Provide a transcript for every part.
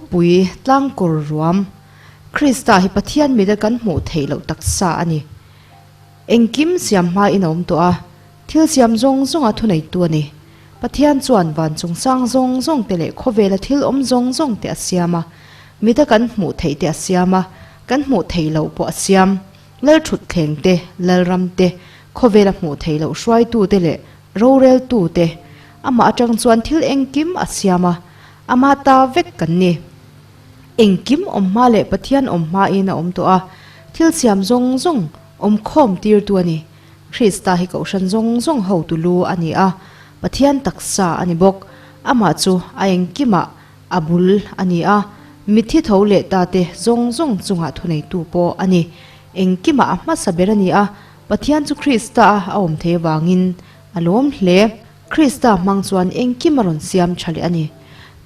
Thupui tlangkawr ruam, Krista hi Pathian mita kan hmuh theih loh taksa a ni. Engkim siam hmain a awm tawh a, thil siam zawng zawnga thuneitu a ni. Pathian chuan van chungchang zawng zawng te leh khawvela thil awm zawng zawng te a siam a, mita kan hmuh theih te a siam a, kan hmuh theih loh pawh a siam. Lalthutthleng te, Lalram te, khawvela hmuh theih loh hruaitu te leh roreltu te, amah atang chuan thil engkim a siam a, Ama ta vek kan ni. Engkim awm hma leh Pathian awm hmain a awm tawh a, thil siam zawng zawng awm khawm tirtu a ni. Krista hi kohhran zawng zawng hotu lu a ni a, Pathian taksa a ni bawk. Amah chu a engkimah a bul a ni a, mitthi tho leh ta te zawng zawng chungah thuneitu pawh a ni. Engkimah a hmasa ber a ni a, Pathian chu Krista a awm thei avangin a lawm hle. Krista hmang chuan engkim a rawn siam tha leh a ni.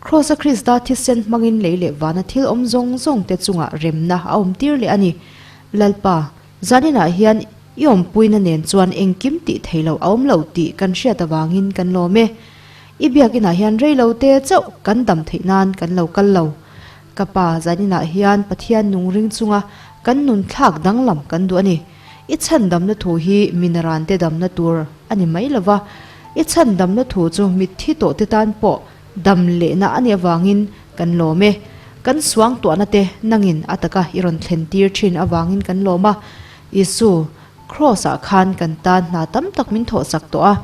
Kraws-a Krista thisen hmangin lei leh vana thil awm zawng zawngte chungah remna a awmtir leh a ni. Lalpa, zaninah hian i awmpuina nen chuan engkim tih thei lo a awm lo tih kan hriat avangin kan lawm e. I biakinah hian rei lo te chauh kan dam theih nan kan lo kal lo. Ka Pa, zaninah hian Pathian nung ring chunga kan nun thlak danglam kan duh a ni. I chhandamna thu hi minarante damna tur a ni mai lova, i chhandamna thu chu mitthi tawhte tan pawh dam lehna a nih avangin kan lawm e. Kan suangtuahna te nangin a taka i rawn thlen tir thin avangin kan lawm a. Isu, Kraws-ah khan kan tan hna tam tak min thawhsak tawh a,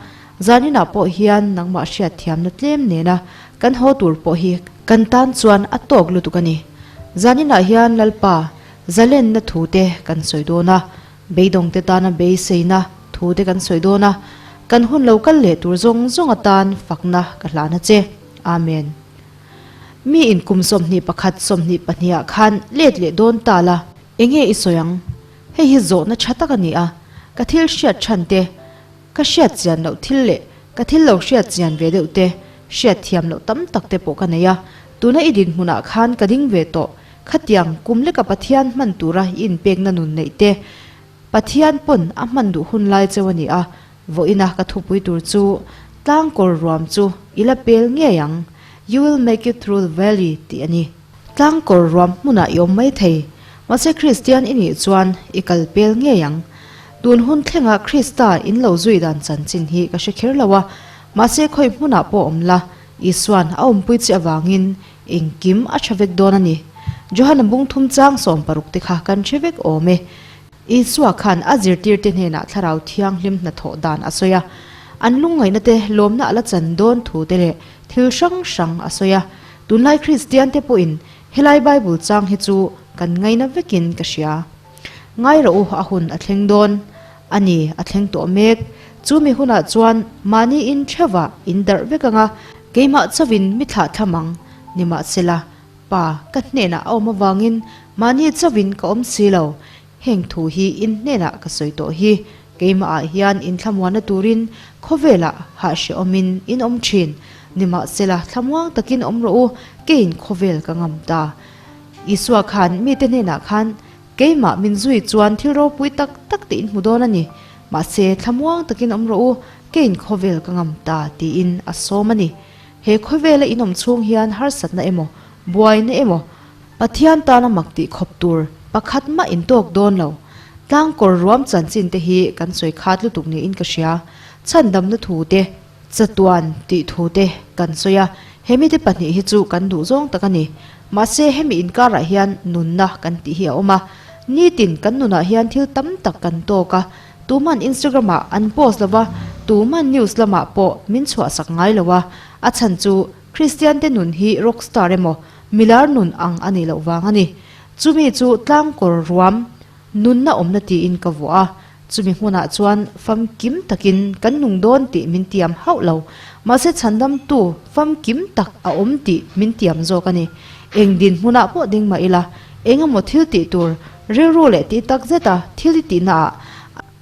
zaninah pawh hian nangmah hriatthiamna tlem nena kan haw tur pawh hi kan tan chuan a tawk lutuk a ni. Zaninah hian Lalpa, Zalenna thu te kan sawi dawn a, beidawngte tana beiseina thu te kan sawi dawn a, kan hun lo kal leh tur zawng zawng atan fakna ka hlan a che. Amen. Mi in kum 21 22 ah khan let leh dawn ta la, enge i sawi ang? Hei hi zawhna tha tak a ni a, ka thil hriat than te, ka hriat chian loh thil leh ka thil lo hriat chian ve deuh te, hriat thiam loh tam tak te pawh ka nei a, tuna i dinhmunah khan ka ding ve tawh. Khatiang kum leka Pathian hman tura i inpekna nun neih te, Pathian pawn a hman duh hun lai cheu a ni a, vawiina ka thupui tur chu Tlangkawr ruam chu i la pel ngei ang, You will make it through the valley, tih a ni. Tlangkawr ruam hmunah i awm mai thei, mahse Kristian i nih chuan i kal pel ngei ang. Tun hun thlenga Krista in lo zui dan chanchin hi ka hre kher lo a, mahse khawi hmunah pawh awm la, Isuan a awmpui che avangin Engkim a tha vek dawn a ni. Johana bung thum chang 60 te kha kan hre vek awm e. Isua khan a zirtirte hnenah Thlarau Thianghlim hnathawh dan a sawi a. An lungngaihna te lawmna a la chan dawn thu te leh thil hrang hrang a sawi a. Tunlai Kristian te pawhin helai Bible chang hi chu kan ngaina vekin ka hria. Ngai rawh u a hun a thleng dawn a ni, a thleng tawh mek. Chu mi hunah chuan mahni in theuhah in darh vek ang a, keimah chauhin mi thlah thlam ang. Nimahsela, Pa, ka hnenah a awm avangin mahni chauhin ka awm si lo. Heng thu hi in hnenah ka sawi tawh hi. Keimahah hian in thlamuanna turin khawvelah hahhrehawmin in awm thin. Nimahsela, thlamuang takin awm rawh u, keiin khawvel ka ngam ta. Isua khan mite hnenah khan, Keimah min zui chuan thil ropui tak tak te in hmu dawn a ni. Mahse, thlamuang takin awm rawh u, keiin khawvel ka ngam ta, tiin a sawm a ni. He khawvela in awm chhung hian harsatna emaw, buaina emaw, Pathian tana mak tih khawp tur pakhat mah in tawk dawn lo. Tlangkawr ruam chanchin te hi kan sawi khat lutuk niin ka hria. Chhandamna thu te, Chatuan tih thu te kan sawi a, hemi te pahnih hi chu kan duh zawng tak a ni. Mahse hemi inkarah hian nunna kan tih hi a awm a, nitin kan nunah hian thil tam tak kan tawk a, tuman Instagram ah an post lo va, tuman news lamah pawh min chhuahsak ngai lo a, a chhan chu Kristian te nun hi rockstar emaw milar nun ang a nih loh vang a ni. Chumi chu tlangkawr ruam nunna awmna tiin ka vuah a, Chumi hmunah chuan famkim takin kan nung dawn tih min tiam hauh lo. Mahse chhandamtu famkim tak a awm tih min tiam zawk a ni. Eng dinhmunah pawh ding mah ila, eng emaw thil tih tur rilru leh tih tak zeta thil i tihnaah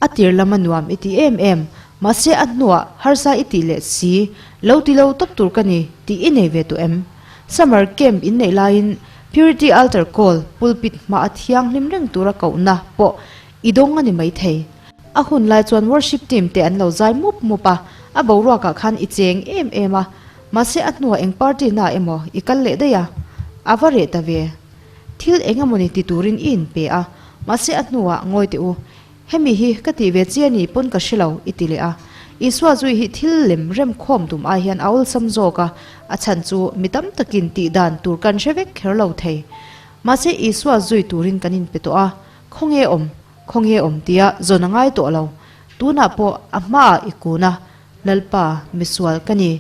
a tir lama nuam i ti em em. Mahse a hnuah harsa i tih leh si lo ti lo tawp tur ka ni tih i nei ve tawh em? Summer camp in neih laiin Purity Altar Call pulpit hma a thianghlim reng tura kohna pawh I dawng a ni maithei. A hun lai chuan worship team te an lo zai mup mup a, a boruakah khan i cheng em em a, mahse a hnuah eng party na emaw i kal leh daih a. A va reh ta ve. Thil eng emawni ti turin i inpe a, mahse a hnuah ngawi teh u. Hemi hi ka tih ve chi a ni pawn ka hre lo, i ti leh a. Isua zui hi thil lem rem khawm tum ai hian a awlsam zawk a, a chhan chu mi tam takin tih dan tur kan hre vek kher lo thei. Mahse Isua zui turin kan inpe tawh a, khawnge awm, khawnge awm tia zawn a ngai tawh lo. Tunah pawh a hmaah i kun a, Lalpa, misual ka ni.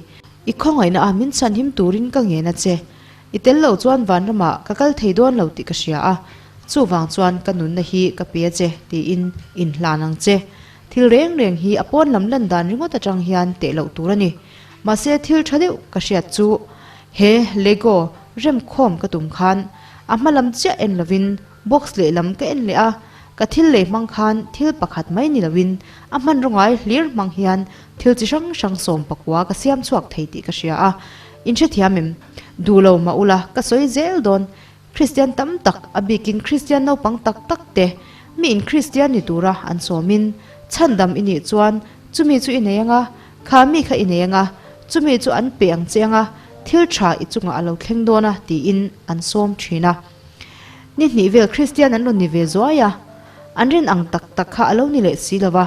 I khawngaihna a min chhanhim turin ka ngen a che. I tel lo chuan vanramah ka kal thei dawn lo tih ka hria a, chuvang chuan ka nunna hi ka pe a che tiin inhlan ang che. Thil reng reng hi a pawn lam lan dan ringawt atang hian teh loh tur a ni. Mahse thil tha deuh ka hriat chu he Lego remkhawm ka tum khan a hma lam chiah en lovin box lehlam ka en leh a, ka thil lei hmang khan thil pakhat mai ni loin a hmanraw ngai hlir hmang hian thil chi hrang hrang 19 ka siam chhuak thei tih ka hria a. In hrethiam em? Duh lo mah ula, ka sawi zel dawn. Kristian tam tak, a bikin Kristian naupang tak tak te, mi in Kristian ni tura an sawmin, chhandam i nih chuan chumi chu i nei anga, kha mi kha i nei anga, chumi chu an pe ang che anga, thil tha i chungah a lo thleng dawn a tiin an sawm thin a. Ni hnih vel Kristian an rawn ni ve zuai a, an rin ang tak tak kha a lo ni leh si lo va,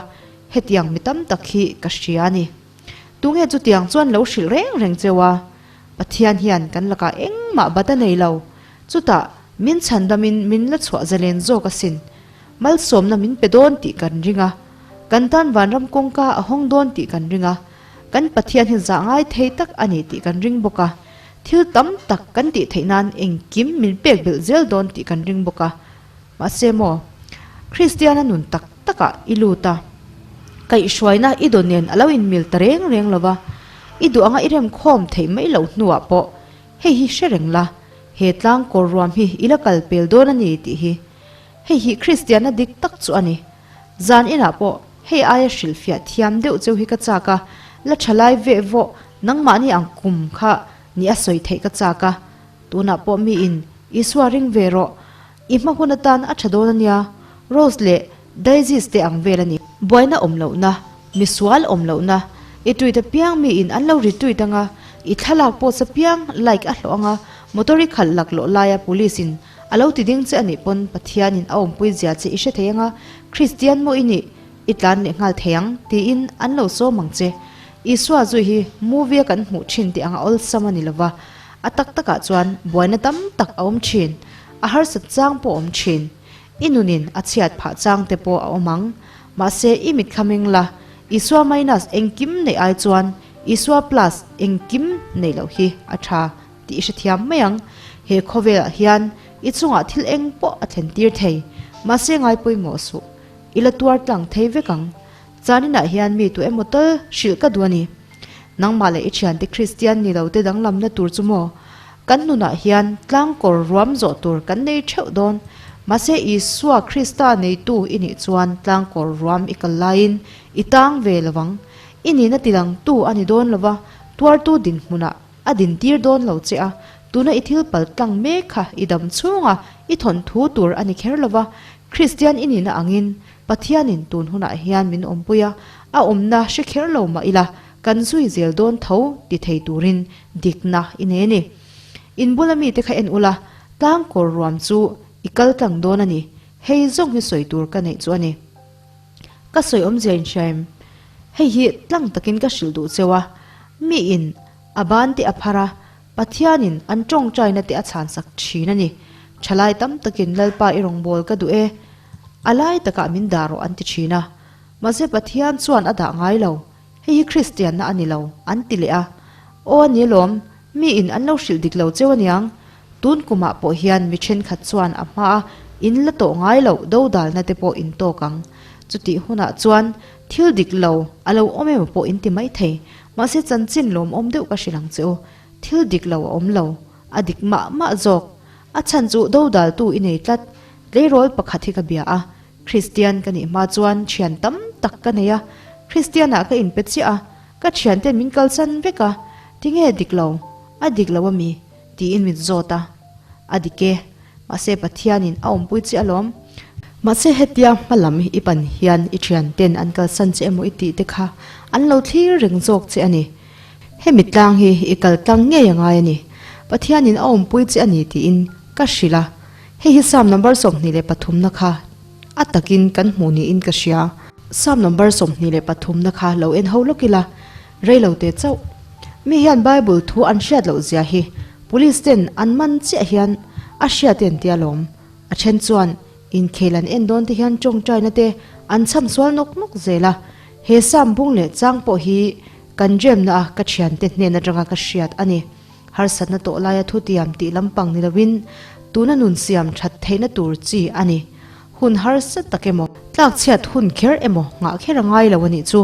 hetiang mi tam tak hi ka hria a ni. Tunge chutiang chuan lo hrilh reng reng cheu a? Pathian hian kan lakah engmah bat a nei lo. Chutah, min chhandamin min la chhuah zalen zawk asin. Malsawmna min pe dawn tih kan ring a. Kan tan vanram kawngka a hawng dawn tih kan ring a. Kan Pathian hi zah ngai thei tak a ni tih kan ring bawk a. Thil tam tak kan tih theih nan engkim min pek belh zel dawn tih kan ring bawk a. Mahse maw, Kristiana nun tak takah i lut a, kaihhruaina i dawn nen a lo inmil ta reng reng lo va, i duh anga i remkhawm theih mai loh hnuah pawh hei hi hre reng la, he tlang kawr ruam hi i la kal pel dawn a ni tih hi. Hei hi Kristiana dik tak chu a ni. Zan inah pawh hei aia hrilhfiah thiam deuh cheu hi ka chak a, la thalai veh vawh nangmahni ang kum kha ni a sawi theih ka chak a, tunah pawh miin Isua ring ve rawh, I hma hun atan a tha dawn a nia, Rose leh Daisies te ang vel a ni. Buaina awm lohna, misual awm lohna, i tweet apiang miin an lo retweet anga, i thlalak post apiang like a hlawh anga, motor i khalh laklawh laia police in a lo ti ding che a nih pawn Pathianin a awmpui zia che i hre thei anga, Kristian maw i nih, i tlan leh nghal thei ang, tiin an lo sawm ang che. Isua zui hi movie a kan hmuh thin tih anga awlsam a ni lova, a tak takah chuan buaina tam tak a awm thin. A harsat chang pawh awm thin. I nunin a chhiat phah chang te pawh a awm ang. Mahse i mit kha meng la, Isua minus engkim neih ai chuan Isua plus engkim neih loh hi a tha tih i hrethiam mai ang. He khawvelah hian i chungah thil eng pawh a thlen tir thei. Mahse ngai pawimawh suh. I la tuar tlang thei vek ang. Chaninah hian mi tu emaw tal hrilh ka duh a ni. Nangmah leh i thiante Kristian ni lo te danglamna tur chu maw? Kan nunah hian tlangkawr ruam zawh tur kan nei theuh dawn. Mahse Isua Krista neitu i nih chuan tlangkawr ruam i kal laiin i tang ve lo vang. I nihna tilangtu a ni dawn lo va, tuartu dinhmunah a dintir dawn lo che a. Tuna i thil pal tlang mek kha i dam chhunga i thawnthu tur a ni kher lo va, Kristian i nihna angin Pathianin tun hunah hian min awmpui a, a awmna hre kher lo mah ila, kan zui zel dawn tho ti thei turin dikna i nei a ni. In bula mite kha en ula, tlangkawr ruam chu i kal tlang dawn a ni, hei zawng hi sawi tur ka neih chu a ni. Ka sawi awmzia in hria em? Hei hi tlang takin ka hrilh duh cheu a, miin a ban te a phar a, Pathianin an tawngtaina te a chhansak thin a ni. Thalai tam takin Lalpa i rawngbâwl ka duh e, a lai takah min dah rawh an ti thin a. Mahse Pathian chuan a dah ngai lo, hei hi Kristianna a ni lo, an ti leh a. Aw a ni alawm, miin an lo hrilh dik lo cheu aniang. Tun kumah pawh hian mi thenkhat chuan a hmaa in la tawh ngai loh dodalna te pawh in tawk ang. Chutih hunah chuan thil dik lo a lo awm emaw pawh in ti maithei. Mahse chanchin lawmawm deuh ka hrilh ang che u, thil dik lo a awm lo, a dik mah mah zawk. A chhan chu dodaltu i nei tlat, tleirawl pakhat hi ka bia a, Kristian ka nih hma chuan thian tam tak ka nei a, Kristianah ka inpe chiah a, ka thianten min kalsan vek a, tinge dik lo, a dik lo ami? tiin min zawt a, a dik e, mahse Pathianin a awmpui che alawm. Mahse hetia hma lam i pan hian i thianten an kalsan che emaw i tih te kha an lo thlir reng zawk che a ni. Hemi tlang hi i kal tlang ngei a ngai a ni. Pathianin a awmpui che a ni tiin ka hrilh a. Hei hi Psalm number 23 na kha a takin kan hmuh niin ka hria. Psalm number 23 na kha lo en ho lawk ila, rei lo te chauh. Mi hian Bible thu an hriat loh zia hi Police ten an man chiah hian a hriat en tia lawm. A then chuan inkhel an en dawn te hian tawngtaina te an chham sual nawk nawk zel a. He Psalm bung leh chang pawh hi kan remna a ka thiante hnen atanga ka hriat a ni. Harsatna tawh laia thutiam tih lampang ni loin tuna nun siam that theihna tur chi a ni. Hun harsa tak emaw, tlakchhiat hun kher emaw nghah kher a ngai lo a nih chu.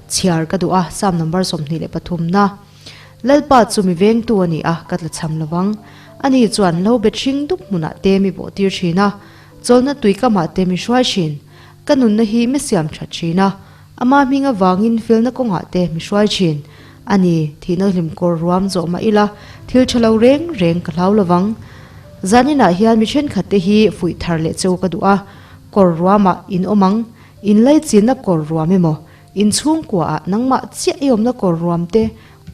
Chhiar ka duh a, Psalm number 23 na. Lalpa chu mi vengtu a ni a, ka tlachham lo vang. Ani chuan lo bet hring dup hmunah te mi bawhtir thin a, chawlhna tui kamah te mi hruai thin. Ka nunna hi mi siam that thin a, ama hming avangin felna kawngah te mi hruai thin. A ni, thihna hlim kawr ruam zawh mah ila, thil tha lo reng reng ka hlau lo vang. Zaninah hian mi thenkhat te hi fuih thar leh cheu ka duh a, kawr ruamah in awm ang, in laichinna kawr ruam emaw, In chhungkuaah nangmah chiah i awmna kawr ruam te,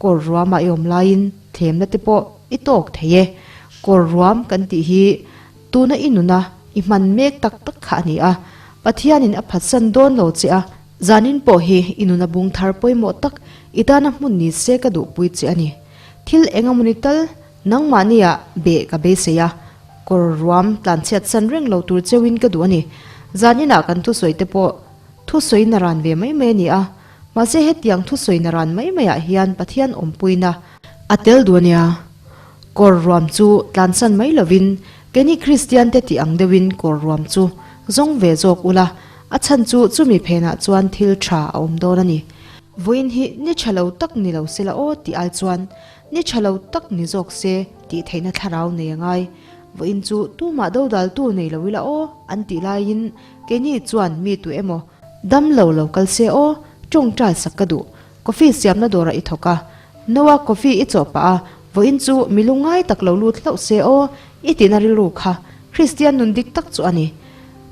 kawr ruamah i awm laiin thlemna te pawh i tawk thei e. Kawr ruam kan tih hi tuna i nuna i hman mek tak tak kha a ni a, Pathianin a phatsan dawn lo che a, zanin pawh hi i nuna bung thar pawimawh tak i tana hmun ni se ka duhpui che a ni. Thil eng amawni tal nangmahnia beh ka beisei a, kawr ruam tlanchhiat san reng lo tur cheuhin ka duh a ni. Zaninah kan thusawi te pawh Thusawi na ran ve mai mai a ni a, mahse hetiang thusawi na ran mai maiah hian Pathian awmpuina a tel duh a nia. Kawr ruam chu tlansan mai lovin keini Kristian te tih ang deuhin kawr ruam chu zawng ve zawk ula, a chhan chu chumi phenah chuan thil tha a awm dawn a ni. Vawiin hi ni tha lo tak ni lo sela aw tih ai chuan ni tha lo tak ni zawk se tih theihna thlarau nei a ngai. Vawiin chu tumah dodaltu nei lo ila aw an tih laiin Keini chuan mi tu emaw dam lo lo kal se aw, tawngtai sak ka duh. Coffee siamna dawrah i thawk a, Noah coffee i chawh pah a, vawiin chu mi lungngai tak lo lut hlauh se aw, i tihna rilru kha Kristian nun dik tak chu a ni.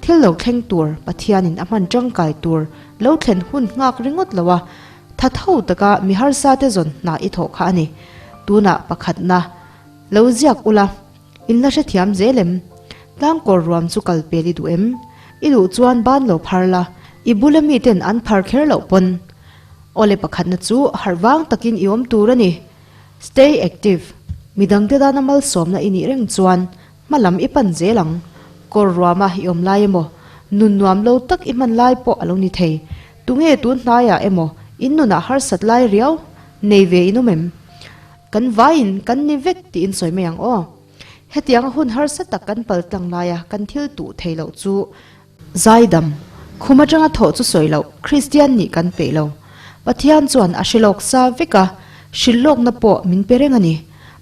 Thil lo thleng tur, Pathianin a hman tangkai tur lo thlen hun nghak ringawt lo a, tha tho taka mi harsa te zawn hna i thawh kha a ni. Tunah pakhatna lo ziak ula. In la hrethiam zel em? Tlangkawr ruam chu kal pel i duh em? I duh chuan ban lo phar la, i bula miten an phar kher loh pawn. Awle pakhatna chu harh vang takin i awm tur a ni. Stay active. Midangte dana malsawmna i nih reng chuan hma lam i pan zel ang. Kawr ruama i awm lai emaw, nun nuam lo tak i hman lai pawh a lo ni thei. Tunge tun hnaiah emaw in nunah harsat lai riau nei ve in awm em? Kan vaiin kan ni vek tiin sawi mai ang aw. Hetianga hun harsa tak kan pal tlang laia kan thil tuh thei loh chu zaidam, khum atanga thawh chu sawi loh Kristian nih kan peih lo. Pathian chuan a hre lawk sa vek a, hrilh lawkna pawh min pe reng a ni.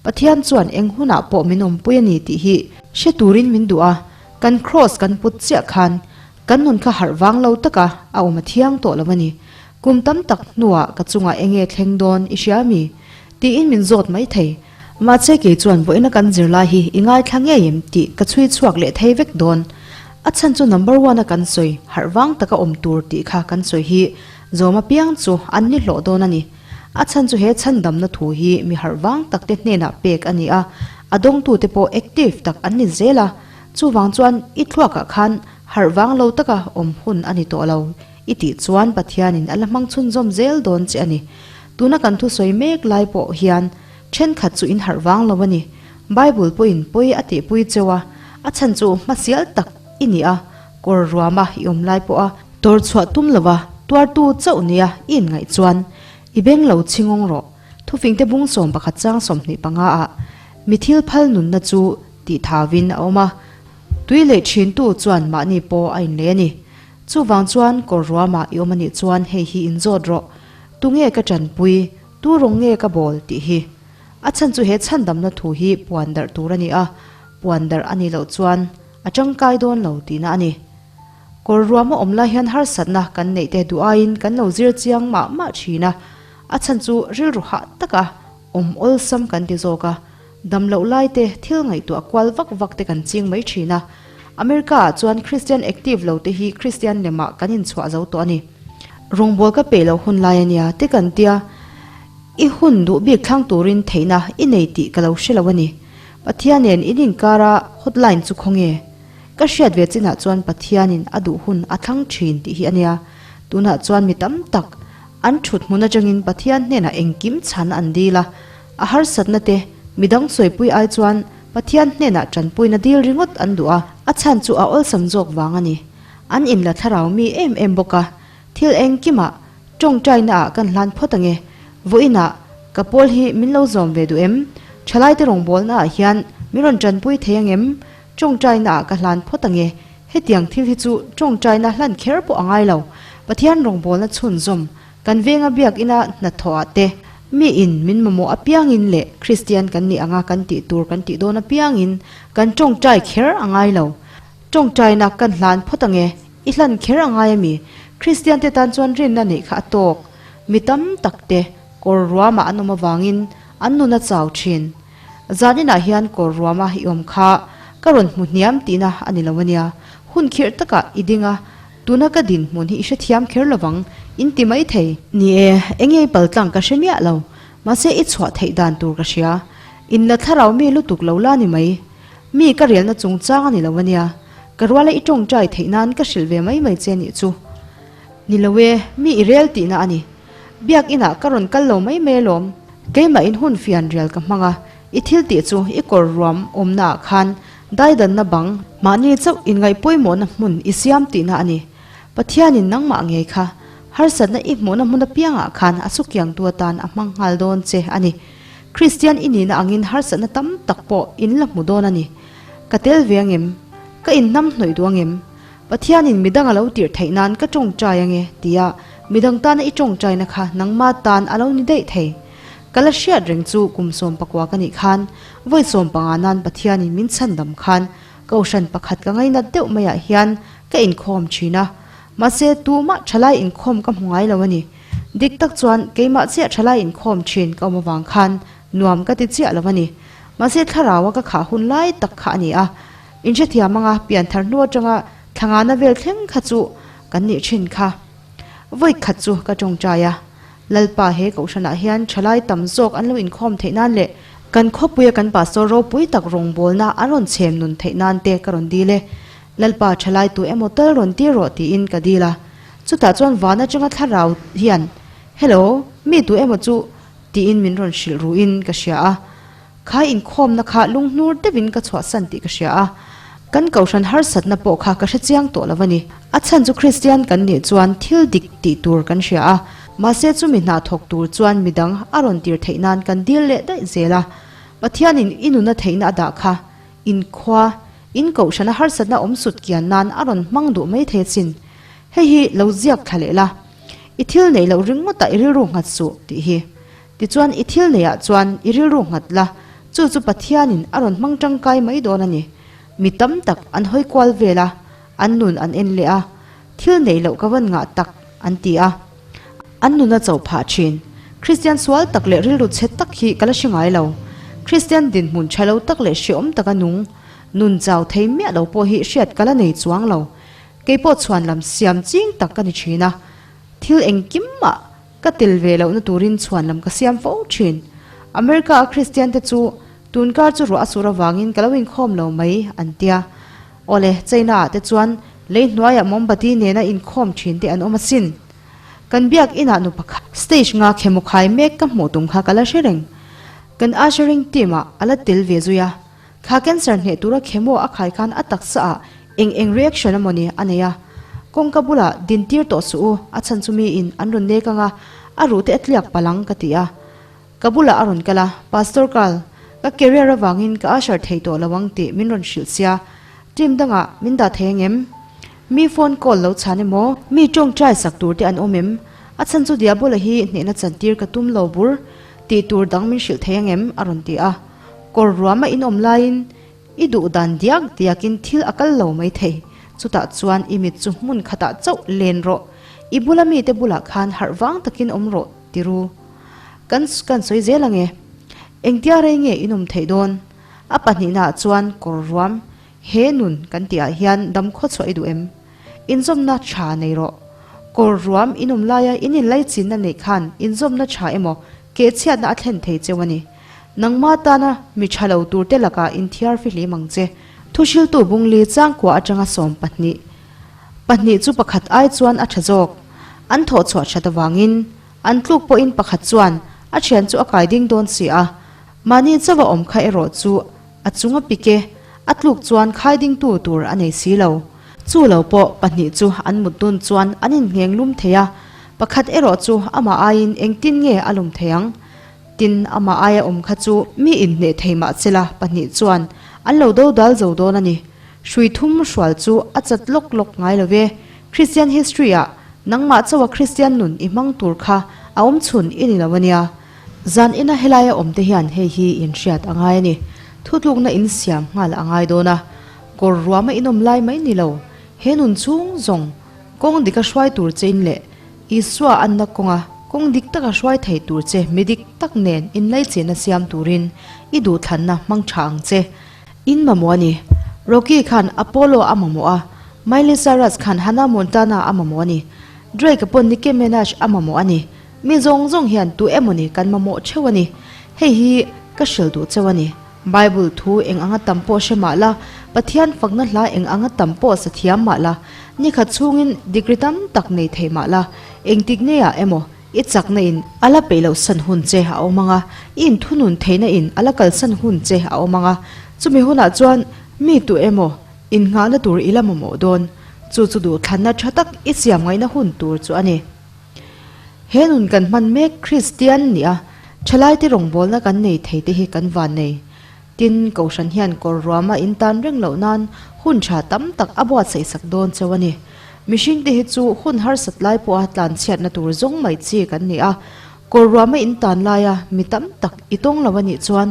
Pathian chuan eng hunah pawh min awmpui a ni tih hi hre turin min duh a, kan kraws kan put chiah khan kan nun kha harh vang lo taka a awm a thiang tawh lo a ni. Kum tam tak hnuah ka chungah enge thleng dawn i hria mi? Tiin min zawt mai thei. Mahse kei chuan vawiina kan zirlai hi i ngaithla ngei em tih ka chhui chhuak leh thei vek dawn. A chhan chu number one a kan sawi harh vang taka awm tur tih kha kan sawi hi zawm apiang chu an ni hlawh dawn a ni. A chhan chu he chhandamna thu hi mi harh vang tak te hnenah pek a ni a, a dawngtute pawh active tak an ni zel a, chuvang chuan i thluakah khan harh vang lo taka awm hun a ni tawh lo i tih chuan Pathianin a la hmang chhunzawm zel dawn che a ni. Tuna kan thusawi mek lai pawh hian thenkhat chu in harh vang lo a ni. Bible pawhin pawi a tihpui cheu a, a chhan chu hmasial tak i ni a, kawr ruama i awm lai pawha tawr chhuah tum lova tuartu chauh nia i inngaih chuan i beng lo chhingawng rawh. Thufingte bung 11 chang 25 ah mi thil phal nunna chu tih thavin a awm a, tui leh thintu chuan mahni pawh a inlei a ni. Chuvang chuan kawr ruama i awm a nih chuan hei hi inzawt rawh. Tunge ka tanpui, tu rawng nge ka bawl tih hi. A chhan chu he chhandamna thu hi puan darh tur a ni a, puan darh a nih loh chuan a tangkai dawn lo tihna a ni. Kawr ruam a awm lai hian harsatna kan neih te duh aiin kan lo zir chiang mah mah thin a, a chhan chu rilru hah taka awm awlsam kan ti zawk a, dam loh lai te thil ngaihtuah kual vak vak te kan ching mai thin a. America ah chuan Christian active lo te hi Christian lemah kan inchhuah zo tawh a ni. Rawngbâwl ka peih loh hun lai a nia te kan tia, i hun duh bik thlang turin theihna i nei tih ka lo hre lo a ni. Pathian nen in inkara hotline chu khawnge? Ka hriat ve chinah chuan Pathianin a duh hun a thlang thin tih hi a nia. Tunah chuan mi tam tak an thut hmun atangin Pathian hnenah engkim chhan an dil a, a harsatna te midang sawipui ai chuan Pathian hnenah tanpuina dil ringawt an duh a, a chhan chu a awlsam zawk vang a ni. An inla thlarau mi em em bawk a, thil engkimah tawngtaina ah kan hlan phawt ange. Vawiinah ka pawl hi min lo zawm ve duh em? Thalaite rawngbawlna ah hian min rawn tanpui thei angem? Tawngtaina ah ka hlan phawt ange. Hetiang thil hi chu tawngtaina hlan kher pawh a ngai lo. Pathian rawngbawlna chhunzawm kan venga biakina hnathawh ah te, mi in min mamawh apiangin leh Kristian kan nih anga kan tih tur kan tih dawn apiangin kan tawngtai kher a ngai lo. Tawngtaina kan hlan phawt ange, i hlan kher a ngai ami? Kristian te tan chuan rinna neih kha a tawk. Mi tam tak te kawr ruamah an awm avangin an nun a chau thin. Zaninah hian kawr ruama i awm kha ka rawn hmu hniam tihna a ni lo ania. Hun khirh takah i ding a, tuna ka dinhmun hi i hrethiam kher lovang in ti mai thei. Ni e, enge i paltlang ka hre miah lo, mahse i chhuah theih dan tur ka hria. In la thlarau mi lutuk lo la ni mai. Mi ka relna chungchang a ni lo ania, ka ruala i tawngtai theih nan ka hrilh ve mai mai che nih chu. Ni lo e, mi i rel tihna a ni. Biak inah ka rawn kal lo mai mai alawm. Keimah in hun fian rial ka hmang a, i thil tih chu i kawr ruam awmna ah khan daidanna bang mahni chauh inngaih pawimawhna hmun i siam tihna a ni. Pathianin nangmah ngei kha harsatna i hmuhna hmun apiangah khan a sukiangtu atan a hmang nghal dawn che a ni. Kristian i nihna angin harsatna tam tak pawh in la hmu dawn a ni. Ka tel ve angem? Ka inhnam hnawih duh angem? Pathianin midang a lo tirh theih nan ka tawngtai ange tia midang tana i tawngtaina kha nangma tan a lo ni daih thei. Ka la hriat reng chu kum 14 ka nih khan vawi 15 nan Pathianin min chhandam khan Kohhran pakhat ka ngainat deuh maiah hian ka inkhawm thin a. Mahse tumah thalai inkhawm ka hmu ngai lo a ni. Dik tak chuan keimah chiah thalai inkhawm thin ka awm avang khan nuam ka ti chiah lo a ni. Mahse thlaraua ka khah hun lai tak kha a ni a. Inhrethiam anga pianthar hnu atanga thlangana vel thleng kha chu kan nih thin kha. Vawi khat chu ka tawngtai a. Lalpa he kohhranah hian thalai tam zawk an lo inkhawm theih nan leh kan khawpuia kan pastor ropui tak rawngbawlna an rawn chhem nun theih nan te ka rawn dil e. Lalpa thalai tu emaw tal rawn tir rawh tiin ka dil a. Chutah chuan van atanga thlarau hian, Hello, mi tu emaw chu? tiin min rawn hrilh ruhin ka hria a. Khai inkhawmna kha lunghnur deuhin ka chhuahsan tih ka hria a. Kan kohhran harsatna pawh kha ka hre chiang tawh lo a ni. A chhan chu Kristian kan nih chuan thil dik tih tur kan hria a. Mahse chumi hna thawk tur chuan midang a rawn tir theih nan kan dil leh daih zel a. Pathianin i nuna theihna a dah kha inkhua, in kohhrana harsatna awm sut kian nan a rawn hmang duh mai thei asin. Hei hi lo ziak thla leh la, i thil neih loh ringawtah i rilru nghat suh tih hi. Tichuan i thil neihah chuan i rilru nghat la, chu chu Pathianin a rawn hmang tangkai mai dawn a ni. Mi tam tak an hawi kual vel a, an nun an en leh a, thil neih loh ka van ngah tak an ti a. An nun a chauh phah thin. Kristian sual tak leh rilru chhe tak hi ka la hre ngai lo. Kristian dinhmun tha lo tak leh hreawm taka nung, nun chau thei miah lo pawh hi hriat ka la nei chuang lo. Kei pawh chhuan lam siam ching tak ka ni thin a, thil engkim mah ka tel ve lohna turin chhuan lam ka siam fo thin. America a Kristian te chu tunkar chu ruah a sur avangin ka lo inkhawm lo mai an tia. Awle, China ah te chuan lei hnuaiah mawmbati nena inkhawm thin te an awm asin. Kan biak inah nu pakhat stage nga khemaw khai mek ka hmuh tum kha ka la hre reng. Kan ushering team ah a la tel ve zui a. Kha cancer hneh tura chemo a khai khan a taksa ah eng eng reaction a mawni a nei a. Kawngka bulah din tir tawh suh u, a chhan chu miin an rawn nek anga a ruh te a tliak palh ang ka ti a. Ka bulah a rawn kal a, Pastor Carl, ka career avangin ka usher thei tawh lo ang tih min rawn hrilh sia, team dangah min dah thei angem? Mi phone call lo chhan emaw? Mi tawngtai sak tur te an awm em? A chhan chu Diabola hi hnehna chantir ka tum lo bur tih tur dang min hrilh thei angem? a rawn ti a. Kawr ruama in awm laiin i duh dan diak diakin thil a kal lo mai thei. Chutah chuan i mit chu hmun khatah chauh len rawh. I bula mite bulah khan harh vang takin awm rawh ti ru. Kan kan sawi zel ange. Engtia rei nge in awm theih dawn? A pahnihnaah chuan kawr ruam he nun kan tihah hian dam khaw chhuah i duh em? Inzawmna tha nei rawh. Kawr ruam in awm laia in inlaichinna neih khan inzawmna tha emaw kehchhiatna a thlen thei cheu a ni. Nangma tana mi tha lo turte lakah inthiar fihlim ang che. Thuhriltu Bungli changkua atanga 12 pahnih chu pakhat ai chuan a tha zawk. An thawh chhuah that avangin an tluk pawhin pakhat chuan a thian chu a kai ding dawn si a. Mahni chauha awm kha erawh chu a chung a pik e, a tluk chuan khai dingtu tur a nei si lo. Chu lo pawh pahnih chu an mut dun chuan an inngheng lum thei a, pakhat erawh chu amah aiin engtin nge a lum thei ang? Tin, amah aia awm kha chu mi inhneh thei mah chela pahnih chuan an lo do dal zo dawn a ni. Hrui thum hrual chu a chat lawk lawk ngai lo ve. Christian history ah nangmah chauha Christian nun i hmang tur kha a awm chhun i ni lo a nia. Zan ina helaia awm te hian hei hi in hriat a ngai a ni. Thutlukna in siam nghal a ngai dawn a. Kawr ruama in awm lai mai ni lo. He nun chhung zawng kawng dika hruai tur che in leh Isua anna kawnga kawng dik taka hruai thei tur che mi dik tak nen inlaichenna siam turin i duhthlanna hmang tha ang che. In mamawh a ni. Rocky khan Apollo a mamawh a, Miley Cyrus khan Hannah Montana a mamawh a ni. Drake-a pawn Nicki Minaj a mamawh a ni. Mi zawng zawng hian tu emawni kan mamawh theuh a ni. Hei hi ka hrilh duh cheu a ni. Bible thu eng anga tam pawh hre mah la, Pathian fakna hla eng anga tam pawh sa thiam mah la, nikhat chhungin degree tam tak nei thei mah la, engtik neiah emaw i chakna in a la peih loh san hun che a awm ang a, i inthunun theihna in a la kalsan hun che a awm ang a, chumi hunah chuan mi tu emaw innghahna tur i la mamawh dawn. Chu chu duhthlanna tha tak i siam ngaihna hun tur chu a ni. He nun kan hman mek Kristian nia thalaite rawngbawlna kan nei thei te hi kan van nei. Tin, Kohhran hian kawr ruama in tan reng loh nan hun tha tam tak a buatsaih sak dawn cheu a ni. Mihring te hi chu hun harsat lai pawha tlanchhiatna tur zawng mai chi kan ni a, kawr ruama in tan laia mi tam tak i tawng lo a nih chuan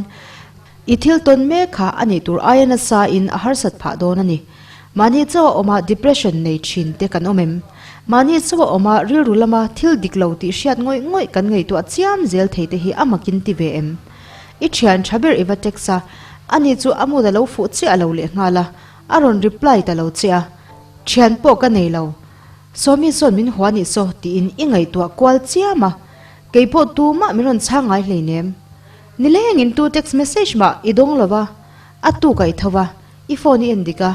i thil tawn mek kha a nih tur aia nasa in a harsat phah dawn a ni. Mahni chauha awma depression nei thin te kan awm em? Mahni chauha awma rilru lama thil dik lo tih hriat ngawih ngawih kan ngaihtuah chiam zel thei te hi a makin ti ve em? I thian tha ber i va text a, ani chu a mood a lo fuh chiah lo leh nghal a, a rawn reply ta lo che a. Thian pawh ka nei lo, Sawmi sawn min hua nih saw tiin i ngaihtuah kual chiam a, kei pawh tumah min rawn chhang ngai hleinem. Nilengin tu text message mah i dawng lo va, a tuk a i tho va. I phone i en dik a,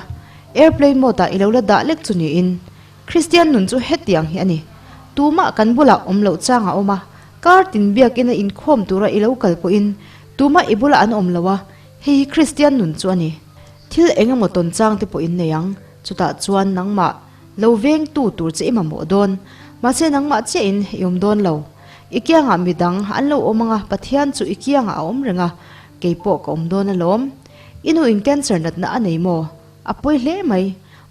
airplane mode ah i lo la dah lek chu niin. Kristian nun chu hetiang hi a ni. Tumah kan bulah awm loh chang a awm a, kar tin biakin a inkhawm tura i lo kal pawhin tumah i bulah an awm lo a, hei hi Kristian nun chu a ni. Thil eng emaw tawn chang te pawh in nei ang, chutah chuan nangmah lo vengtu tur che i mamawh dawn. Mahse nangmah chiahin i awm dawn lo. I kiangah midang an lo awm ang a, Pathian chu i kiangah a awm reng a, kei pawh ka awm dawn alawm. I nu in cancer natna a nei maw? A pawi hle mai.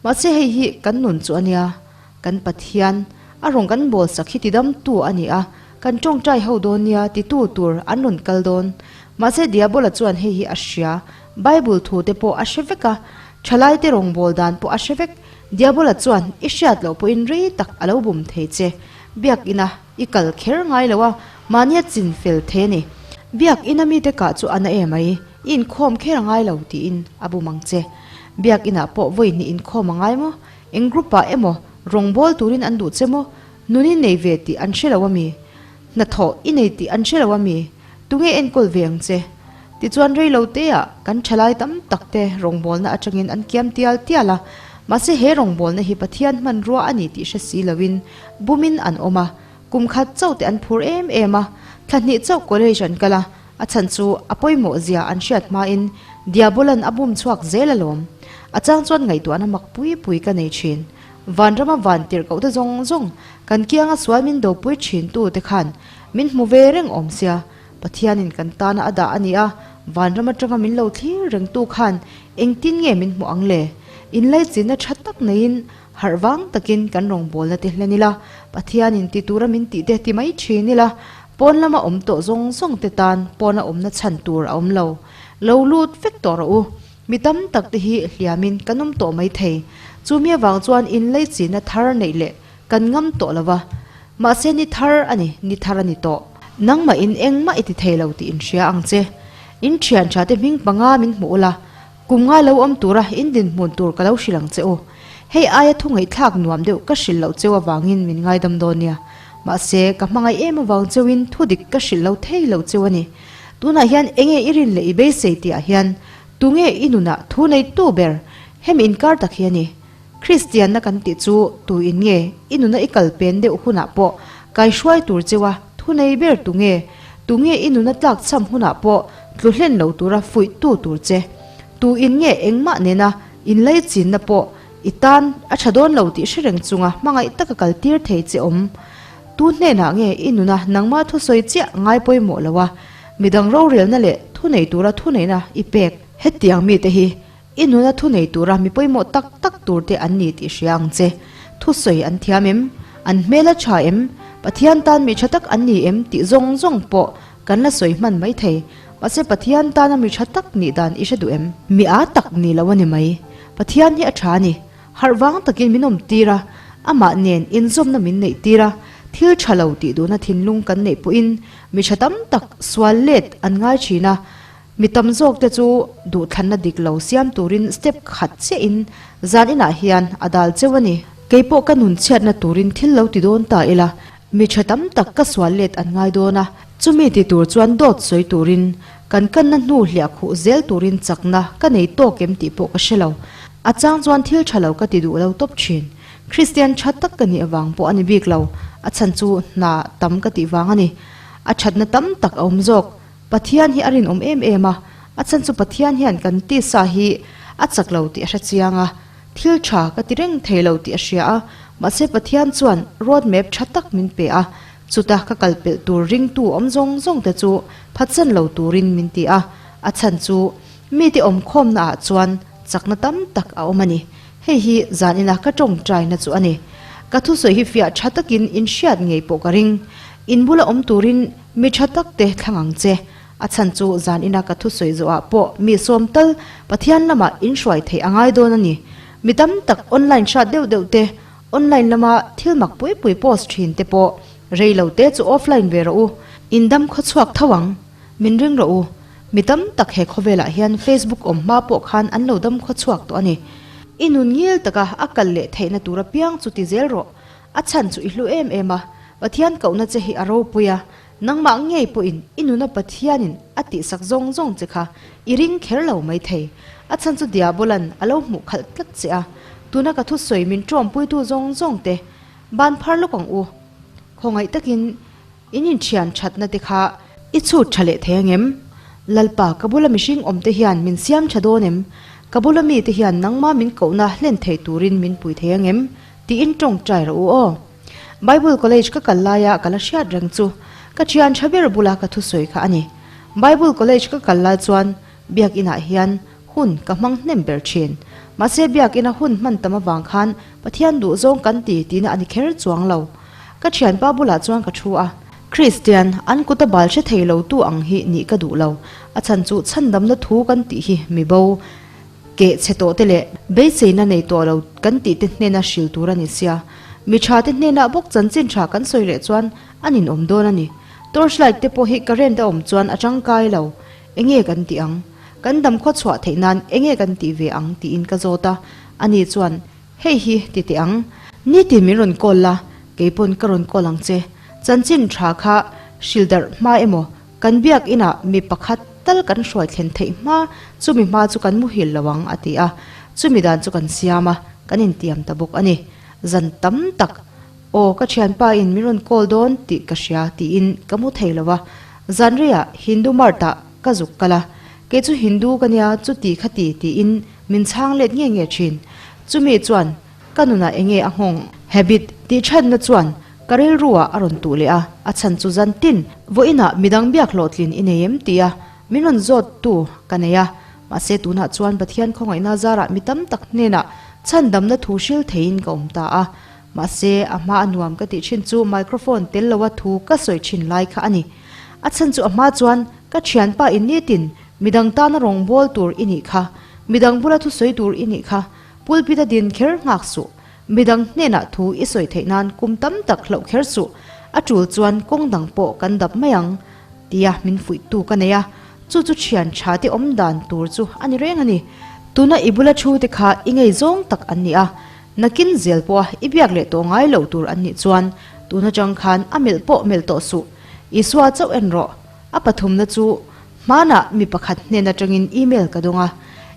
Mahse hei hi kan nun chu a nia. Kan Pathian, a rawn kan bawl sak hi tidamtu a ni a, kan tawngtai ho dawn nia titu tur an rawn kal dawn. Mahse Diabola chuan hei hi a hria, Bible thu te pawh a hre vek a, thalaite rawngbâwl dan pawh a hre vek. Diabola chuan i hriat loh pawhin rei tak a lo bum thei che. Biakina I kal kher ngai lo a, mahnia chin fel thei a ni. Biak ina mite kah chu a na em ai, i inkhawm kher a ngai lo tiin a bum ang che. Biak inah pawh vawi hnih inkhawm a ngai maw? Eng group ah emaw rawngbawl turin an duh che maw? Nun i nei ve tih an hre lo a mi? Hnathawh i nei tih an hre lo a mi? Tunge enkawl ve ang che? Tichuan rei lo te ah kan thalai tam tak te rawngbawlna atangin an kiam tial tial a, mahse he rawngbawlna hi Pathian hmanrua a ni tih hre si loin bumin an awm a, kum khat chauh te an phur em em a, thla hnih chauh college an kal a, a chhan chu a pawimawh zia an hriat hmain Diabolan a bum chhuak zel alawm. A chang chuan ngaihtuahna mak pui pui ka nei thin. Vanrama van tirh koh te zawng zawng kan kianga sual min dopui thin tu te khan min hmu ve reng awm sia, Pathianin kan tana a dah a ni a, vanram atanga min lo thlir rengtu khan engtin nge min hmuh ang le? Inlaichinna tha tak neiin harh vang takin kan rawngbawlna te hlen ila, Pathianin ti tura min tih te ti mai thin ila, pawn lama awm tawh zawng zawng te tan pawna awmna chhan tur a awm lo. Lo lut vek tawh rawh u. Mi tam tak te hi hliamin kan awm tawh mai thei. Chu mi avang chuan inlaichinna thar neih leh kan ngam tawh lo va. Mahse ni thar a ni, ni thar a ni tawh. Nangmah in engmah i ti thei lo tih in hria ang che. In thian tha te hming panga min hmuh ula, kum nga lo awm tura in dinhmun tur ka lo hrilh ang che u. Hei aia thu ngaihthlak nuam deuh ka hrilh loh cheu avangin min ngaidam dawn nia. Mahse ka hmangaih em avang cheuin thu dik ka hrilh lo thei lo cheu a ni. Tunah hian enge i rin leh i beisei tih ah hian tunge i nunah thu neitu ber hemi inkar tak hi a ni. Kristianna kan tih chu tu in nge i nuna i kal pen deuh hunah pawh kaihruai tur cheua thu nei ber tu nge? Tu nge i nuna tlak cham hunah pawh tlu hlen lo tura fuih tu tur che? Tu in nge engmah nena inlei chinna pawh i tan a tha dawn lo tih hre reng chunga hmangaih taka kal tir thei che awm? Tu hnenah nge i nuna nangmah thusawi chiah ngai pawimawh lo a, midang rorelna leh thunei tura thuneihna i pek? Hetiang mite hi I nuna thu nei tura mi pawimawh tak tak tur te an ni tih hria ang che. Thusawi an thiam em? An hmel a tha em? Pathian tan mi tha tak an ni em tih zawng zawng pawh kan la sawi hman mai thei. Mahse Pathian tana mi tha tak nih dan i hre duh em? Mi â tak ni lo a ni mai. Pathian hi a tha a ni. Harh vang takin min awm tir a, amah nen inzawmna min neih tir a, thil tha lo tih duhna thinlung kan neih pawhin mi tha tam tak sual let an ngai thin a, Mi tam zawk te chu duhthlanna dik lo siam turin step khat chiahin zan inah hian a dal cheu a ni. Kei pawh ka nun chhiatna turin thil lo ti dawn ta ila, mi tha tam tak ka sual let an ngai dawn a, chumi ti tur chuan dawt sawi turin, kan kanna hnu hliah khuh zel turin chakna ka nei tawk em tih pawh ka hre lo. A chang chuan thil tha lo ka ti duh lo tawp thin. Kristian tha tak ka nih avang pawh a ni bik lo, a chhan chu hna tam ka tih vang a ni. A thatna tam tak a awm zawk. Pathian hi a rinawm em em a, a chhan chu Pathian hian kan tisa hi a chak lo tih a hre chiang a, thil tha ka ti reng thei lo tih a hria a, mahse Pathian chuan road map tha tak min pe a, chuta ka kal pelh tur ringtu awm zawng zawng te chu phatsan lo turin min ti a, a chhan chu mite awmkhawmna ah chuan chakna tam tak a awm a ni. Hei hi zanina ka tawngtaina chu a ni. Ka thusawi hi fiah tha takin in hriat ngei pawh ka ring. In bula awm turin Mi tha tak te thlang ang che. A chhan chu zan ina ka thusawi zawhah pawh mi sawm tal Pathian lamah in hruai theih a ngai dawn a ni. Mi tam tak online hrat deuh deuh te, online lama thil mak pui pui post thin te pawh rei lo te chu offline ve rawh u. In dam khaw chhuak tho ang. Min ring rawh u. Mi tam tak he khawvelah hian Facebook awm hma pawh khan an lo dam khaw chhuak tawh a ni. I nun ngil taka a kal leh theihna tur apiang chu ti zel rawh. A chhan chu i hlu em em a, Pathian kohna che hi a ropui a, nangmah ngei pawhin i nuna Pathianin a tihsak zawng zawng che kha i ring kher lo mai thei. A chhan chu Diabolan a lo hmuh khalh tlat che a, tuna ka thusawi min ṭawmpuitu zawng zawng te ban phar lawk ang u. Khawngaih takin in inthian ṭhatna te kha i chhut ṭha leh thei angem? Lalpa, ka bula mihring awm te hian min siam ṭha dawn em? Ka bula mite hian nangma min kohna hlen thei turin min pui thei angem? Tiin tawngtai rawh u aw. Bible College ka kal laia ka la hriat reng chu ka thian tha ber bula ka thusawi kha a ni. Bible College ka kal lai chuan Biakinah hian hun ka hmang hnem ber thin. Mahse Biakina hun hman tam avang khan Pathian duhzawng kan ti tihna a ni kher chuang lo. Ka thianpa bulah chuan ka thu a. Kristian, an kuta bal hre thei lo tu ang hi nih ka duh lo. A chhan chu chhandamna thu kan tih hi mi bo. Keh chhe tawh te leh beiseina nei tawh lo kan tih te hnena hril tur a ni sia. Mi tha te hnenah bawk chanchin tha kan sawi leh chuan a ninawm dawn a ni. Torch light te pawh hi current a awm chuan a tangkai lo. Enge kan tih ang? Kan dam khaw chhuah theih nan enge kan tih ve ang tiin ka zawt a. Ani chuan hei hi ti teh ang. Nitin min rawn call la, keipawn ka rawn call ang che. Chanchin tha kha hril darh hma emaw Kan biakinah mi pakhat tal kan hruai thlen theih hma, chumi hma chu kan muhil lo ang, a ti a. Chumi dan chu kan siam a, kan intiam ta bawk a ni. Zan tam tak, Aw, ka thianpa in min rawn call dawn tih ka hria, tiin ka mu thei lo a. Zan reiah Hindu Mart-ah ka zuk kal a, kei chu Hindu ka nia, chuti kha ti, tiin min chhang let nge nge thin. Chumi chuan Ka nunah enge a nghawng? Habit tih thatna chuan ka rilruah a rawn tuh leh a, a chhan chu zan tin vawiinah midang biak hlawhtlin i nei em tia min rawn zawt tu ka nei a, mahse tunah chuan Pathian khawngaihna zarah mi tam tak hnenah chhandamna thu hril theiin ka awm ta a, mahse a hma a nuam ka tih thin chu microphone tel loa thu ka sawi thin lai kha a ni. A chhan chu a hma chuan ka thianpa in nitin midang tana rawngbâwl tur i nih kha, midang bula thusawi tur i nih kha, Pulpit a din kher nghak suh. Midang hnenah thu i sawi theih nan kum tam tak hlauh kher suh. A tul chuan kawng dang pawh kan dap mai ang, tia min fuihtu ka nei a. Chu chu thian tha te awm dan tur chu a ni reng a ni. Tuna i bula thu te kha i ngei zawng tak an ni a. Nakin zel pawha i biak leh tawh ngai lo tur an nih chuan tun atang khan a melh pawh melh tawh suh. Isua chauh en rawh. A pathumna chu. Hmanah mi pakhat hnen atangin email ka dawng a,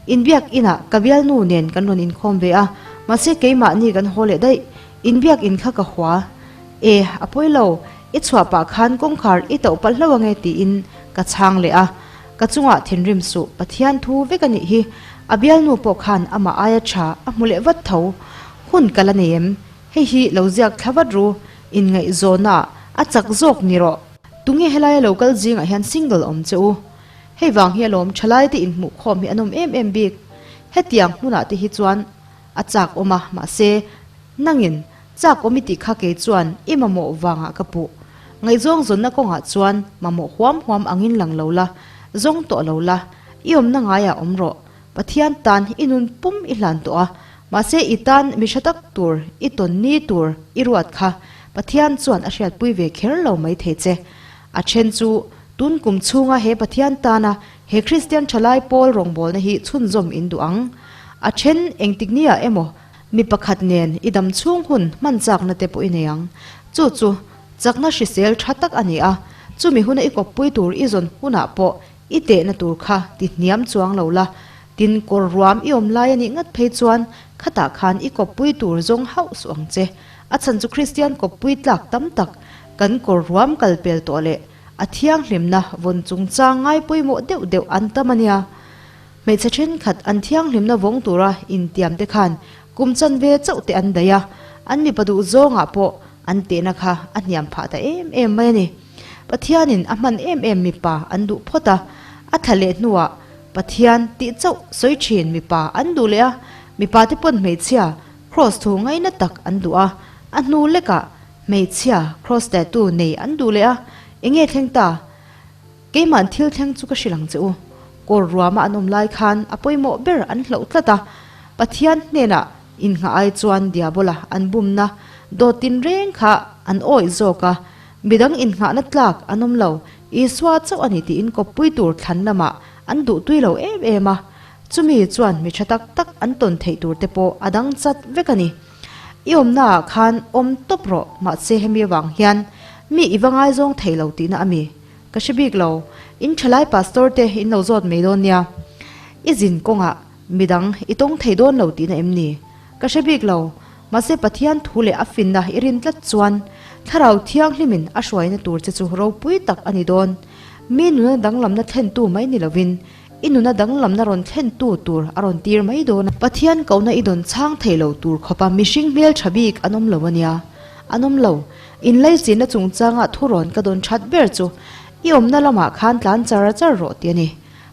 inbiak inah ka bialnu nen kan rawn inkhawm ve a, mahse keimahni kan haw leh daih, inbiak in kha ka hua. E, a pawi lo, i chhuah pah khan kawngkhar i tauh palh hlauh ange tiin ka chhang leh a, ka chungah thinrim suh, Pathian thu vek a nih hi, a bialnu pawh khan amah aia tha a hmu leh vat tho, hun ka la nei em? Hei hi lo ziak thla vat ru, inngaihzawnah a chak zawk ni rawh. Tunge helaia lo kal zingah hian single awm che u? Hei vang hi alawm thalai te inhmuh khawm hi an awm em em bik. Hetiang hmunah te hi chuan a chak awm a, mahse nangin chak awm i tih kha kei chuan i mamawh vangah ka puh. Ngaihzawng zawnna kawngah chuan mamawh huam huam angin lang lo la, zawng tawh lo la, i awmna ngaiah awm rawh. Pathian tan i nun pum i hlan tawh a, mahse i tan mi hre tak tur, i tawn ni tur i ruat kha Pathian chuan a hriatpui ve kher lo mai thei che. A then chu tun kum chhunga he Pathian tana he Kristian thalai pawl rawngbawlna hi chhunzawm in duh ang. A then engtik nia emaw mi pakhat nen i dam chhung hun hman chakna te pawh i nei ang. Chu chu chakna hrisel tha tak a ni a, chumi huna i kawppui tur i zawn hunah pawh I tehna tur kha ti hniam chuang lo la, tin kawr ruam i awm lai a nih ngat phei chuan khatah khan i kawppui tur zawng hauh suh ang che. A chhan chu Kristian kawppui tlak tam tak kan kawr ruam kal pel tawh leh a thianghlimna vawn chungchang ngai pawimawh deuh deuh an tam a nia. Hmeichhe thenkhat an thianghlimna vawng tura intiam te khan kum chanve chauh te an daih a, an mipa duh zawngah pawh an tehna kha a hniam phah ta em em mai a ni. Pathianin a hman em em mipa an duh phawt a, a thla leh hnuah Pathian tih chauh sawi thin mipa an duh leh a, mipa te pawn hmeichhia Kraws thu ngaina tak an duh a, a hnu lekah hmeichhia Kraws tattoo nei an duh leh a, enge thleng ta? Keimahn thil thleng chu ka hrilh ang che u. Kawr ruama an awm lai khan a pawimawh ber an hlauh tlat a, Pathian hnenah innghah ai chuan Diabola an bumna dawt tinreng kha an awih zawk a, Midang innghahna tlak an awm lo, Isua chauh a ni tiin kawppui tur thlan lamah an duh tui lo em em a. Chumi chuan mi tha tak tak an tawn theih tur te pawh a dang chat vek a ni. I awmnaah khan awm tawp rawh, mahse hemi avang hian mi i va ngaizawng thei lo tihna a mi? Ka hre bik lo, in thalai pastor te in lo zawt mai dawn nia. I zin kawngah midang i tawng thei dawn lo tihna em ni? Ka hre bik lo, mahse Pathian thu leh a finna i rin tlat chuan Thlarau Thianghlimin a hruaina tur che chu ropui tak a ni dawn. Mi nuna danglamna thlentu mai ni lovin i nuna danglamna rawn thlentu tur a rawn tir mai dawn a. Pathian kohna i dawn chhang thei lo tur khawpa mihring hmel tha bik an awm lo a nia. An awm lo. Inlaichinna chungchanga thurawn ka dawn that ber chu i awmna lamah khan tlan char char rawh tih a ni.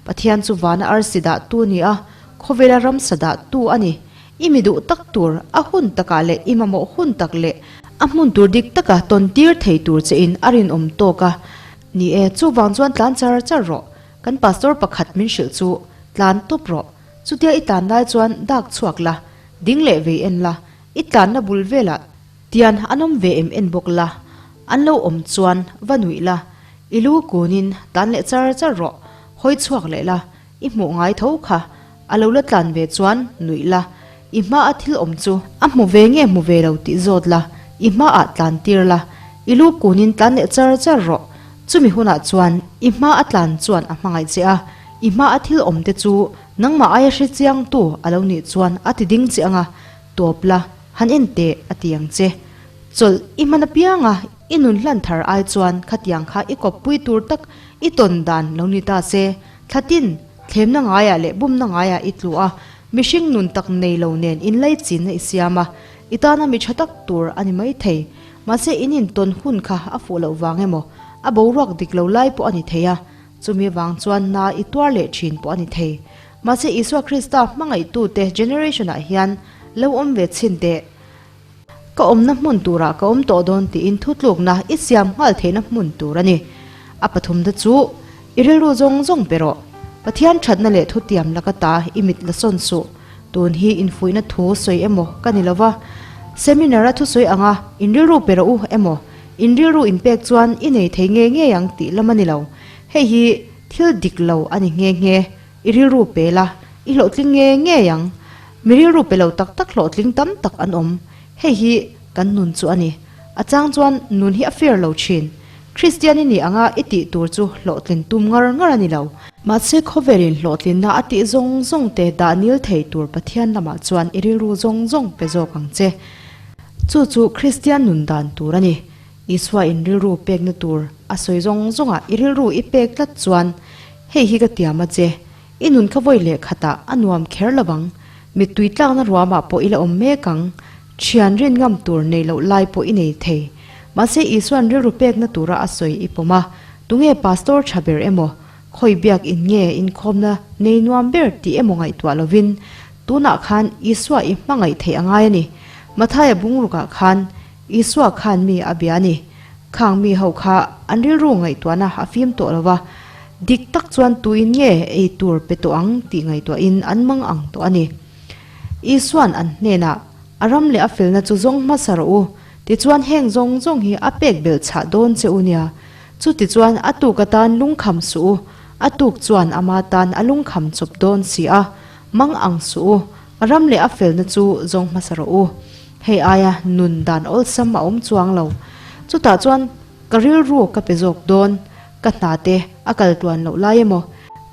Pathian chu vana arsi dahtu a ni a, khawvela ramsa dahtu a ni. I mi duh tak tur, a hun takah leh i mamawh hun tak leh a hmun tur dik taka tawn tir thei tur che in a rinawm tawk a ni e. Chuvang chuan tlan char char rawh. Kan pastor pakhat min hrilh chu tlan tawp rawh. Chutia i tlan lai chuan dak chhuak la, ding leh vei en la, i tlanna bul velah tian an awm ve em en bawk la, an lo awm chuan va nuih la, i lu kunin tlan leh char char rawh, hawi chhuak leh la, I hmuh ngai tho kha a lo la tlan ve chuan nuih la, i hma a thil awm chu a hmu ve nge hmu ve lo tih zawt la, i hma ah tlan tir la, i lu kunin tlan leh char char rawh. Chumi hunah chuan i hma a tlan chuan a hmangaih che a, i hma a thil awm te chu nangmah aia hre chiang tu a lo nih chuan a ti ding che anga tawp la, han en teh a ti ang che. Chawlh i hman apiang a, i nun hlan thar ai chuan khatiang kha i kawppui tur tak i tawn dan lo ni ta se, Thlatin, thlemna ngaiah leh bumna ngaiah i tlu a, mihring nun tak nei lo nen inlaichinna i siam a, i tana mi tha tak tur a ni mai thei. Mahse in intawn hun kha a fuh loh vang emaw, a boruak dik lo lai pawh a ni thei a, chumi vang chuan na i tuar leh thin pawh a ni thei. Mahse Isua Krista hmangaihtute generation-ah hian lo awm ve chhin teh. Ka awmna hmun turah ka awm tawh dawn tiin thutlukna i siam nghal theihna hmun tur a ni. A pathumna chu, i rilru zawng zawng pe rawh. Pathian thatna leh thutiam laka ta i mit la sawn suh. Tun hi infuihna thu sawi emaw ka ni lova, seminar a thusawi anga in rilru pe rawh u emaw, in rilru inpek chuan i nei thei ngei ngei ang tih lam a ni lo. Hei hi thil dik lo a ni nghe nghe. I rilru pe la, i hlawhtling ngei ngei ang. Mi rilru pe lo tak tak hlawhtling tam tak an awm. Hei hi kan nun chu a ni. A chang chuan nun hi a fair lo thin. Kristian i nih anga i tih tur chu hlawhtlin tum ngar ngar a ni lo. Mahse khawvelin hlawhtlinna a tih zawng zawng te dah nil thei tur Pathian lamah chuan i rilru zawng zawng pe zawk ang che. Chu chu Kristian nun dan tur a ni. Isua in rilru pekna tur a sawi zawng zawngah i rilru i pek tlat chuan hei hi ka tiam a che. I nun kha vawi leh khatah a nuam kher lo vang. Mittui tlakna ruamah pawh i la awm mek ang. Thian rin ngam tur nei loh lai pawh i nei thei. Mahse Isua'n rilru pekna tura a sawi i pawm a, tunge pastor tha ber emaw, khawi biak in nge inkhawmna nei nuam ber tih emaw ngaihtuah lovin, tunah khan Isua i hmangaih theih a ngai a ni. Mathaia bungrukah khan Isua khan mi a bia a ni. Khang mi ho kha an rilru ngaihtuahna a fim tawh lo va, dik tak chuan tuin nge ei tur pe tawh ang tih ngaihtuahin an mang ang tawh a ni. Isua'n an hnenah, A ram leh a felna chu zawng hmasa rawh u, tichuan heng zawng zawng hi a pek belh chhah dawn che u nia. Chutichuan a tuk atan lungkham suh u, a tuk chuan ama tan a lungkham chawp dawn si a, mang ang suh u, a ram leh a felna chu zawng hmasa rawh u. Hei aia nun dan awlsam a awm chuang lo. Chutah chuan ka rilru ka pe zawk dawn, ka hna te a kal tluan loh lai emaw,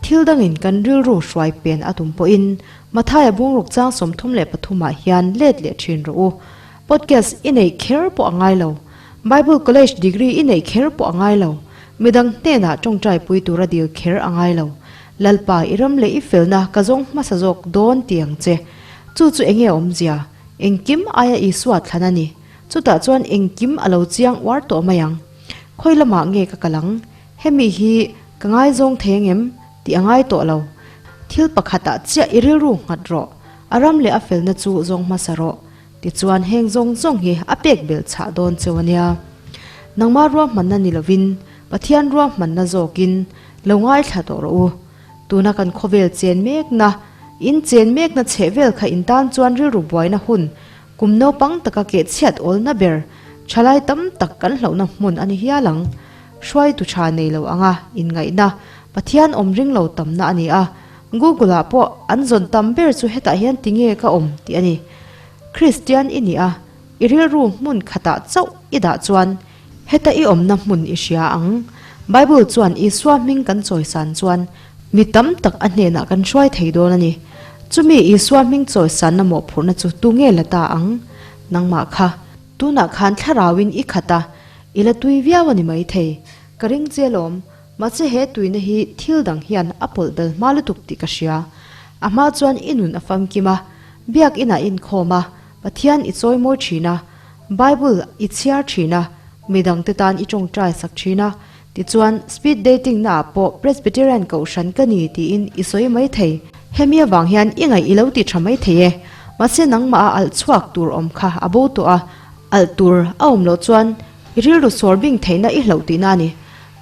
thil dangin kan rilru hruai pen a tum pawhin Mathaia bungruk chang 33 ah hian let leh thin rawh u. Podcast i neih kher pawh a ngai lo. Bible College degree i neih kher pawh a ngai lo. Midang hnenah tawngtai pui tura dil kher a ngai lo. Lalpa i ram leh i felna ka zawng hmasa zawk dawn ti ang che. Chu chu enge awmzia? Engkim aia Isua thlan a ni. Chutah chuan engkim a lo chiang uar tawh mai ang. Khawi lamah nge ka kal ang? Hemi hi ka ngaizawng thei angem? Tih a ngai tawh lo. Thil pakhatah chiah i rilru nghat rawh. A ram leh a felna chu zawng hmasa rawh. Tichuan heng zawng zawng hi a pek belh chhah dawn cheu a nia. Nangmah ruahmanna ni lovin Pathian ruahmanna zawkin lo ngaithla tawh rawh u. Tuna kan khawvel chen mekna, in chen mekna chheh vel kha in tan chuan rilru buaina hun, kum naupang taka keh chhiat awlna ber, thalai tam tak kan hlauhna hmun a ni hial ang. Hruaitu tha nei lo anga inngaihna, Pathian awm ring lo tamna a ni a, Google ah pawh an zawn tam ber chu hetah hian tinge ka awm tih a ni. Kristian i ni a, i rilru hmun khatah chauh i dah chuan heta i awmna hmun i hria ang. Bible chuan Isua hming kan chawisan chuan mi tam tak a hnenah kan hruai thei dawn a ni. Chumi Isua hming chawisanna mawhphurhna chu tunge la ta ang? Nangmah kha. Tunah khan thlarauin i khat a, i la tui viau a ni maithei. Ka ring che alawm. Mahse he tuina hi thil dang hian a pawlh dal hma lutuk tih ka hria. A hma chuan i nun a famkim a, biak inah i inkhawm a, Pathian i chawimawi thin a, Bible i chhiar thin a, midangte tan i tawngtai sak thin a, tichuan speed dating naah pawh Presbyterian kohhran ka ni tiin i sawi mai thei. Hemi avang hian i ngaih i lo ti tha mai thei e. Mahse nangmah a alh chhuak tur awm kha a bo tawh a, alh tur a awm loh chuan i rilru sawr bing theihna i hlauh tihna a ni.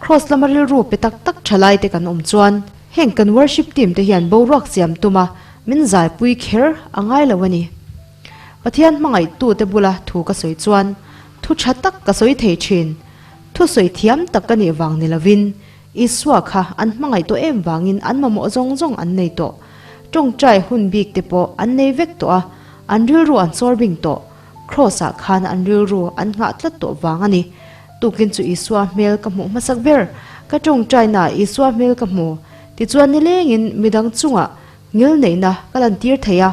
Kraws lama rilru pe tak tak tha lai te kan awm chuan heng kan worship team te hian boruak siam tum a min zaipui kher a ngai lo a ni. Pathian hmangaihtu te bula thu ka sawi chuan thu tha tak ka sawi thei thin. Thu sawi thiam tak ka nih vang ni lovin Isua kha an hmangaih tawh em vangin an mamawh zawng zawng an nei tawh. Tawngtai hun bik te pawh an nei vek tawh a, an rilru an chawr bing tawh. Kraws ah khan an rilru an nghah tlat tawh vang a ni. Tukin chu Isua hmel ka hmuh hmasak ber. Ka tawngtaina ah Isua hmel ka hmu. Tichuan nilengin midang chungah ngil neihna ka lantir thei a,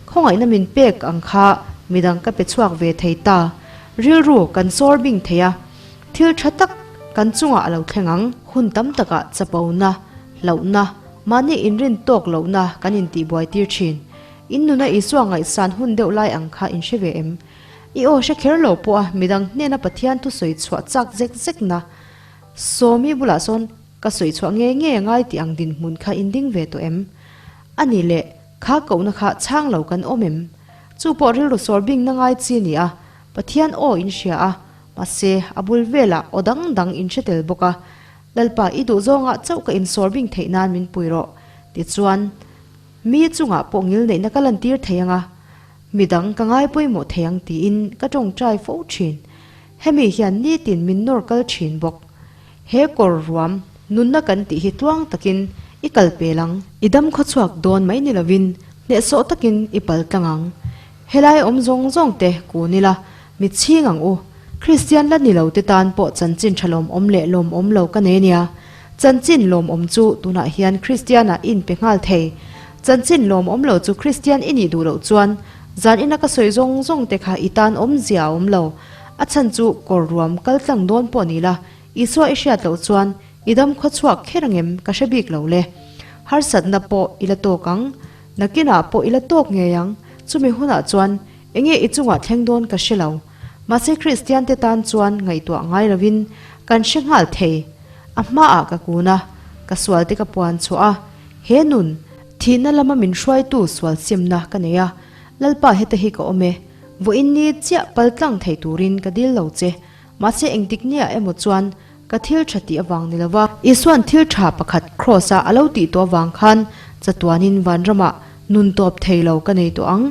khawngaihna min pek ang kha midang ka pe chhuak ve thei ta. Rilru kan sawr bing thei a, thil tha tak kan chungah a lo thleng ang. Hun tam takah chapona, hlauhna, mahni inrin tawk lohna kan intihbuai tir thin. In nuna Isua ngaihsan hun deuh lai ang kha in hre ve em? I aw hre kher lo pawh a midang hnena Pathian thu sawi chhuah chak zek zek na. Sawmi bulah sawn ka sawi chhuah ngei ngei a ngai tih ang dinhmun kha in ding ve tawh em? A nih leh kha kohna kha chhang lo kan awm em? Chu pawh rilru sawr bingna ngai chi a ni a, Pathian aw in hria a, mahse a bul velah aw dang dang in hre tel bawk a. Lalpa i duh zawngah chauh ka insawr bing theih nan min pui rawh. Tichuan. Mi chungah pawh ngilneihna ka lantir thei ang a, midang ka ngai pawimawh thei ang tiin ka tawngtai fo thin. Hemi hian nitin min nawr kal thin bawk. He kawr ruam nunna kan tih hi tluang takin i kal pel ang. I dam khawchhuak dawn mai ni lovin hnehsawh takin i pal tlang ang. Helai awm zawng zawng te kun ila, mit chhing ang u. Kristian la ni lo te tan pawh chanchin tha lawmawm leh lawmawm lo ka nei nia. Chanchin lawmawm chu tunah hian Kristianah i inpe nghal thei. Chanchin lawmawm lo chu Kristian i nih duh loh chuan zan ina ka sawi zawng zawng te kha i tan awmzia a awm lo. A chhan chu kawr ruam kal tlang dawn pawh ni la, Isua i hriat loh chuan i dam khaw chhuak kher angem ka hre bik lo le. Harsatna pawh i la tawk ang. Nakinah pawh i la tawk ngei ang. Chumi hunah chuan enge i chungah thleng dawn ka hre lo. Mahse Kristian te tan chuan ngaihtuah ngai lovin kan hre nghal thei. A hmaah ka kun a, ka sual te ka puan chhuah a, he nun, thihna lama min hruaitu sual simna ka nei a, Lalpa heta hi ka awm e, vawiin ni chiah pal tlang thei turin ka dil lo che, mahse engtik nia emaw chuan ka thil tha tih avang ni lova. Isuan thil tha pakhat Kraws a a lo tih tawh avang khan chatuanin vanramah nun tawp thei lo ka nei tawh ang.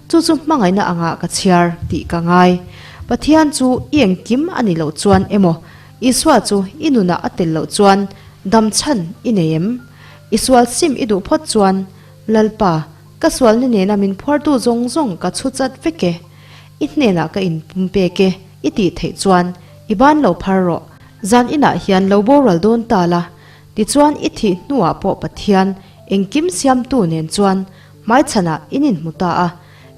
Chu chu hmangaihna angah ka chhiar tih ka ngai. Pathian chu i engkim a nih loh chuan emaw Isua chu i nunah a tel loh chuan dam chhan i nei em? I sual sim i duh phawt chuan Lalpa, ka sualna nena min phuartu zawng zawng ka chhu chat vek e. I hnenah ka inpum pek e, i tih theih chuan i ban lo phar rawh. Zan inah hian lo boral dawn ta la, tichuan i thih hnuah pawh Pathian engkim siamtu nen chuan hmaichhanah in inhmu ta a,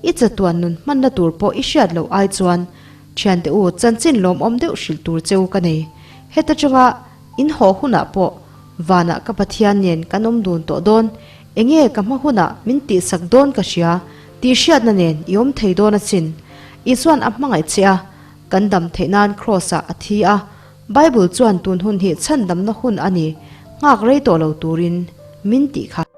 i chatuan nun hmanna tur pawh i hriat loh ai chuan thiante u chanchin lawmawm deuh hrilh tur cheu ka nei. Heta chunga in haw hunah pawh vanah ka Pathian nen kan awm dun tawh dawn, enge ka hma hunah min tihsak dawn ka hria tih hriatna nen i awm thei dawn asin. Isuan a hmangaih che a, kan dam theih nan Kraws-ah a thi a, Bible chuan tun hun hi chhandamna hun a ni, nghak rei tawh lo turin min tih kha.